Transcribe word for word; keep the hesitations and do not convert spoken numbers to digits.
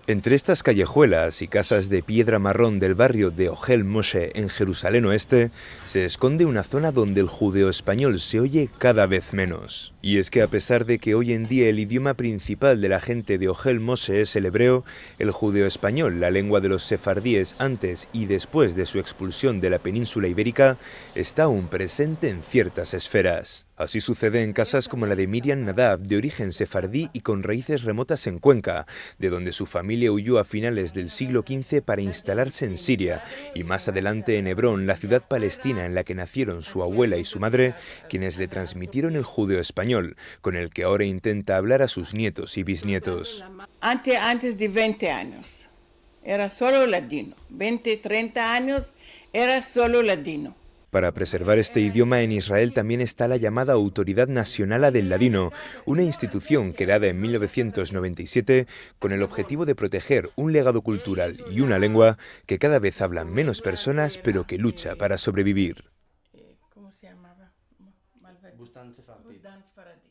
Entre estas callejuelas y casas de piedra marrón del barrio de Ohel Moshe, en Jerusalén Oeste, se esconde una zona donde el judeoespañol se oye cada vez menos. Y es que, a pesar de que hoy en día el idioma principal de la gente de Ohel Moshe es el hebreo, el judeoespañol, la lengua de los sefardíes antes y después de su expulsión de la península ibérica, está aún presente en ciertas esferas. Así sucede en casas como la de Miriam Nadav, de origen sefardí y con raíces remotas en Cuenca, de donde su familia huyó a finales del siglo quince para instalarse en Siria y más adelante en Hebrón, la ciudad palestina en la que nacieron su abuela y su madre, quienes le transmitieron el judeoespañol, con el que ahora intenta hablar a sus nietos y bisnietos. Antes, antes de veinte años, era solo ladino. Veinte, treinta años, era solo ladino. Para preservar este idioma, en Israel también está la llamada Autoridad Nacional del Ladino, una institución creada en mil novecientos noventa y siete con el objetivo de proteger un legado cultural y una lengua que cada vez hablan menos personas, pero que lucha para sobrevivir. Eh, ¿cómo se llamaba? Malvadi. Bustan Sefardi. Bustan Sefardi.